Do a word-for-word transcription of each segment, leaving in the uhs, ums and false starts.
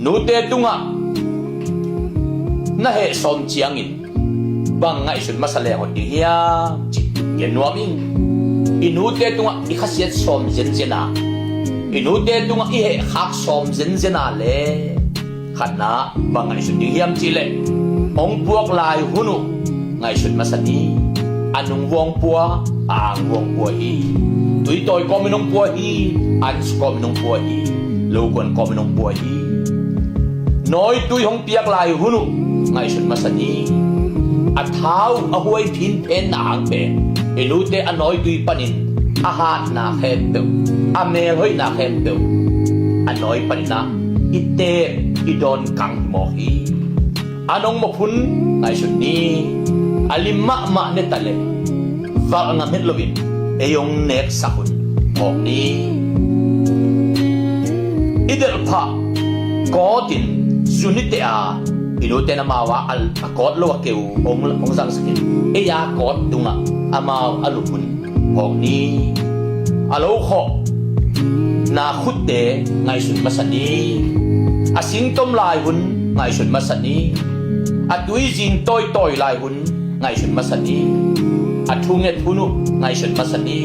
Nute tungah na heh sawm ciangin bang ngaihsut masa leng hoih ding hiam cih gen nuam ing. I nute tungah i khasiat sawm zenzen a, i nute tungah i heh khak sawm zenzen a le khatna bang ngaihsut ding hiam cih leh hong puak lai hun uh ngaihsut masa ni. A nung vuang pua, a ang vuang pua hi. Tuitawi kawmin hong pua hi. Ansu kawmin hong pua hi. Lokuan kawmin hong pua hi. Nawitui hong piak lai hun uh ngaihsut masa ni. A thau a huai phinphenna hang pen i nute a nawitui panin a hatna khempeuh, a melhoihna khempeuh a nawi panin ah i teep i dawn kang hi mawk hi. A nong mawphun ngaihsut ni. A lim mahmah ne ta leh valh ngam het loin ei hong neksak hun phawk ni. I delhphah kawtin zu nite a i nute na mau a a kawt lo a keu hong zangsakin ei a kawt tungah amau a lup hun phawk ni. A lo khawh na khutte ngaihsut masa ni. A singtom lai hun ngaihsut masa ni. A tuizing tawitawi lai hun ngaihsut masa ni. A thunget hun uh ngaihsut masa ni.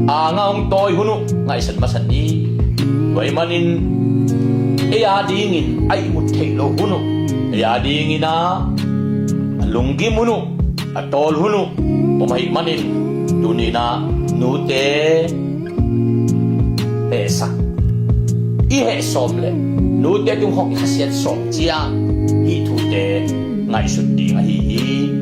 A nga hong tawi hun uh ngaihsut masa ni. Tua ahih manin ei a dingin a ihmut theih loh hun uh, ei a dingin a lunggim hun uh, a tawl hun uh om ahih manin tuni-in ah nute hehsak, i heh sawm le nute tung khawng i khasiat sawm ciang hih thute ngaihsut ding ahi hi.